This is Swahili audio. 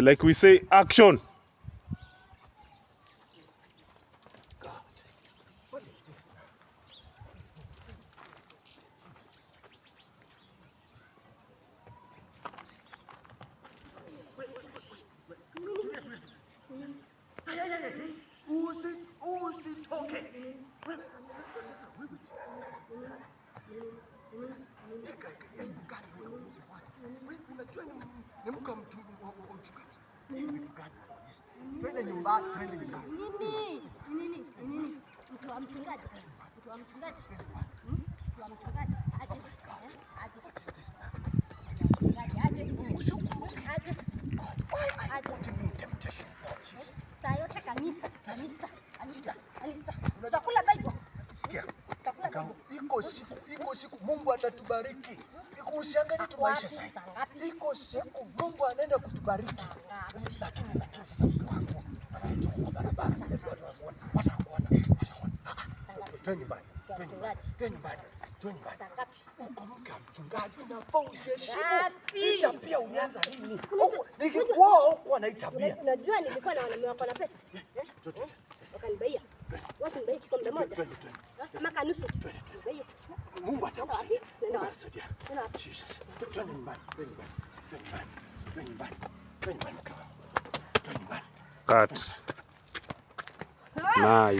Like we say, action. What is this now? Wait, wait, wait, wait. Tulia, tulia, tulia. Ay, ay, ay, ay. Usitoke. Wewe, sasa wewe. Aibu gani unaonyesha watu? Wewe unajua ni mke wa mchungaji. Hii vitu gani unaonyesha? Twende nyumbani, twende nyumbani. Nini? Nini? Nini? Mke wa mchungaji. Mke wa mchungaji. Mke wa mchungaji. Aje. Eh? Aje. What is this now? Mchungaji aje. Usikumbuke. Aje. God, why are you Aje. putting me in temptation, Lord Jesus? Saa yote kanisa, kanisa, kanisa, kanisa. Tutakula Bible. Sikia. Tutakula Bible. Iko siku Mungu atatubariki. Iko, usiangalie tu maisha Wapi? sasa. Saa ngapi? Iko siku Mungu anaenda kutubariki. Saa ngapi? Lakini sasa mke wangu anatoka kwa barabara, watu wanakuona, watu wanakuona, watu wanakuona. Ah, Saa ngapi? twende nyumbani, Mke wa twende nyumbani, mchungaji. twende nyumbani, twende nyumbani. Saa ngapi? Uko mke wa mchungaji, unafaa ujiheshimu. Ngapi? Hii tabia ulianza lini? Nikikuoa hukuwa na hii tabia. Unajua nilikuwa na wanaume wako na pesa. Eh? Twende, Wakanibaia. Wewe unibaie kikombe moja. twende, twende. Eh? Ama kanusu. Nibaie. Mungu atakusaidia. Nenda Mungu wapi? atasaidia. Nenda wapi? Jesus. Twende nyumbani, twende nyumbani, twende nyumbani, twende nyumbani, twende nyumbani mke wangu. Twende nyumbani. Cut. Nice.